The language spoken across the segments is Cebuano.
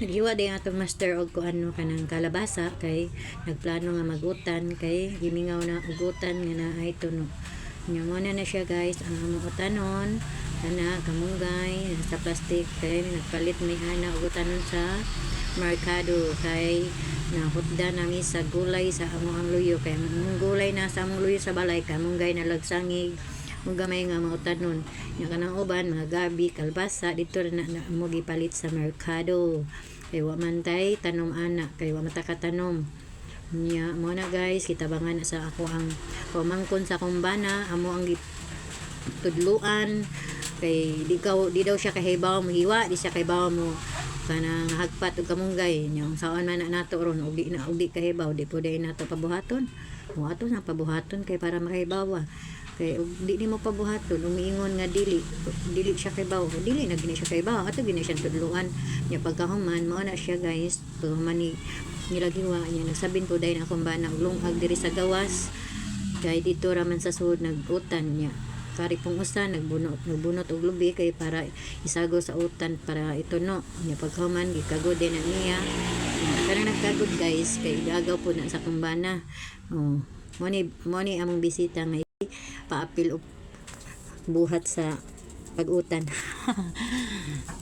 Naghiwa din atong master og kuan no, kanang kalabasa, kay nagplano nga magutan, kay gimingaw na og utan nga naay tuno. Nya mo na na siya, guys, ang among utanon kana kamunggay sa plastic, kay nagpalit may ana og utanon sa merkado, kay nahutda nami sa gulay sa among ang luyo, kay ang among gulay na sa among luyo sa balay kamunggay na lagsangig ug gamay nga mga utanon. Nya kanang uban, mga gabi, kalbasa, dito na, na mo gipalit sa merkado, kay wa man tay tanom ana, kay wa man ta katanom. Nya mo na, guys, kitabangan na sa ako ang pamangkon sa akong bana, amo ang gitudluan, kay di daw siya kahibaw mo hiwa, di siya kahibaw mo kanang hagpat og kamunggay. Nya saon man na nato ron og di na og di kahibaw, di po day nato pabuhaton mo ato na pabuhaton, kay para makahibaw. Kay og di nimo pabuhaton, umiingon nga dili dili siya kahibaw, dili na gini siya kahibaw, ato gini siya tudluan. Nya pagkahuman, mao na siya, guys, pagkahuman ni nilagiwa niya, nagsabin po dayon akong bana og lungag diri sa gawas, kay dito raman sa sud nag-utan. Niya kari pong usa nagbunot nagbunot og lubi, kay para isago sa utan para ituno. Nya pagkahuman, gikagod din na niya. Kanang nagkagod, guys, kay gagaw po na sa kumbana. Oh, mo ni among bisita nga paapil og buhat sa pag-utan.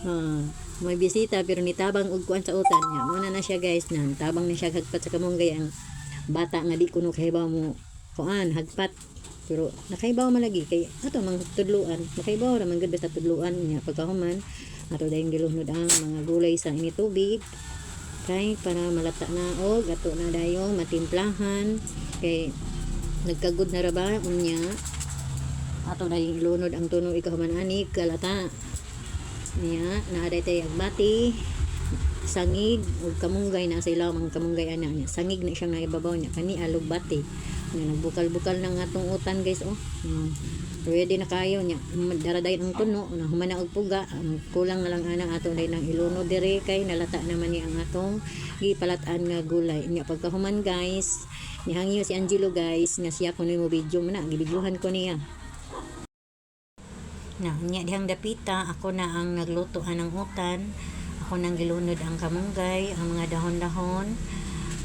Oh, may bisita pero nitabang og kuan sa utan niya. Mo na na siya, guys, na tabang ni siya hagpat sa kamunggay ang bata nga di kuno kahibaw mo kuan hagpat, pero nakahibaw man lagi kay ato mang tudluan, nakahibaw ra man gud basta tudluan niya. Pagkahuman, ato dayong gilunod ang mga gulay sa ini tubig, kay para malata na og ato na dayong matimplahan, kay nagkagod na ra ba. Unya ato na ilunod ang tuno ikahuman ani kalata niya. Naa tay agbati, sangig ug kamunggay na sa ilaw. Ang kamunggay ana niya, sangig na siyang naibabaw niya, kani alugbati niya. Nagbukal-bukal na nga atong utan, guys, oh. Ready na kayo niya. Dara dayon ang tuno na human na og puga. Ang kulang na lang ana, ato na nang ilunod dire, kay nalata naman niya ang atong gipalat-an nga gulay. Nya pagkahuman, guys, nihangyo si Angelo, guys, nga siya kuno mo video man na gibidyohan ko niya na. Nya dihang dapita, ako na ang nagluto anang utan, ako nang gilunod ang kamunggay, ang mga dahon-dahon.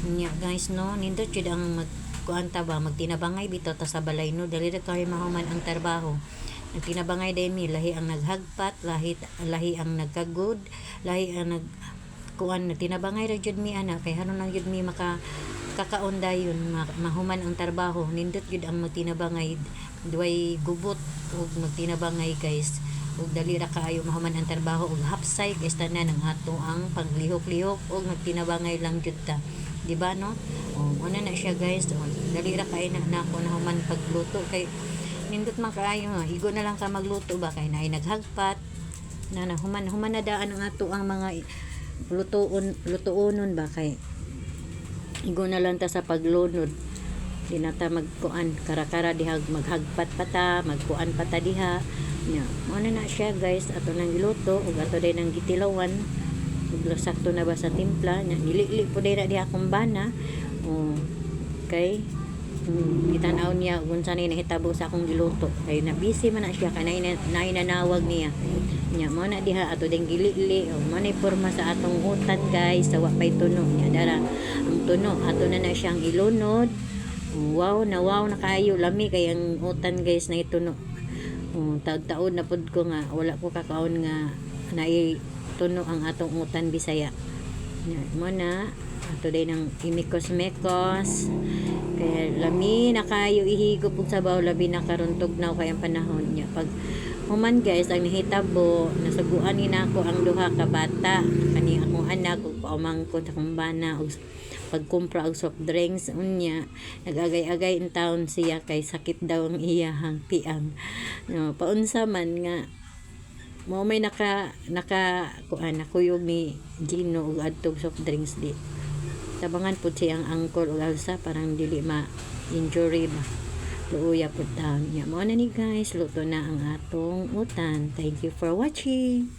Nya, guys, no, nindot jud ang mag kuan ta ba, magtinabangay bitaw ta sa balay, no, dali ra kay mahuman ang trabaho. Nagtinabangay day mi, lahi ang naghagpat, lahi lahi ang nagkagod, lahi ang nag kuan. Nagtinabangay ra jud mi ana, kay hanon lang jud mi maka kakaon dayon mahuman ang trabaho. Nindot jud ang magtinabangay, duway gubot ug magtinabangay, guys, ug dali ra kaayo mahuman ang trabaho ug hapsay kay tanan ang ato ang paglihok-lihok ug magtinabangay lang jud ta, di ba, no? Oh, una na siya, guys. Oh, dali ra kay na nako nahuman pagluto, kay nindot man kaayo nga igo na lang ka magluto ba, kay naay naghagpat na na human human na daan ang ato ang mga lutoon lutuonon ba, kay igo na lang ta sa paglunod, di na ta magkuan kara-kara diha, maghagpat pa ta, magkuan pa ta diha. Nya mo na na siya, guys, ato nang giluto ug ato day nang gitilawan ug sakto na ba sa timpla. Nya nilili po day na diha akong bana, oh, kay gitan-aw niya kung unsa ni nahitabo sa akong giluto, kay na busy man na siya, kay naay nanawag niya. Nya mo na diha, ato ding gilili. Oh, mo na porma sa atong utan, guys, sa wa pay tuno. Nya dara ang tuno, ato na na siyang ilunod. Wow na wow na kaayo, lami kay ang utan, guys, na ituno. Oh, taud-taud na pud ko nga wala ko kakaon nga naay tuno ang atong utan Bisaya. Nya mo na ato day ng imikos-mekos, kaya lami na kayo ihigop og sabaw, labi na karon tugnaw kay ang panahon niya. Pag human, guys, ang nahitabo, nasuguan ni nako ang duha ka bata, kani akong anak ug paumangkon sa akong bana og pagkumpra og soft drinks. Unya nagagay-agay in town siya, kay sakit daw ang iyahang tiang, no? Paunsa man nga mo may naka naka kuan, nakuyog ni Gino og adtog soft drinks, di tabangan pud siyang angkol ug alsa, parang dili ma injury ba, luuya pud taon niya. Mao na ni, guys, luto na ang atong utan. Thank you for watching.